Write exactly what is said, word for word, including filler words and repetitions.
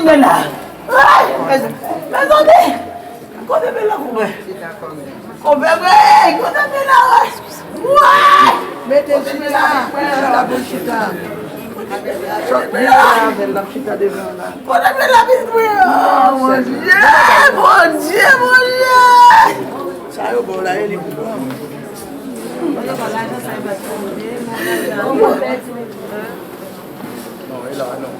Bela. Ay, mezanmi. Kote Bela, konpè? Konpè, mwen, kote Bela, wè? Wè! Mete l chita. Kote Bela, mwen? Chita pou l chita. Chòt vin la avè l, l ap chita devan la. Kote Bela, pitit mwen? Oh, Bondye, Bondye, Bondye! Sa yo ba w la, e li pou pran. Non, e la, non.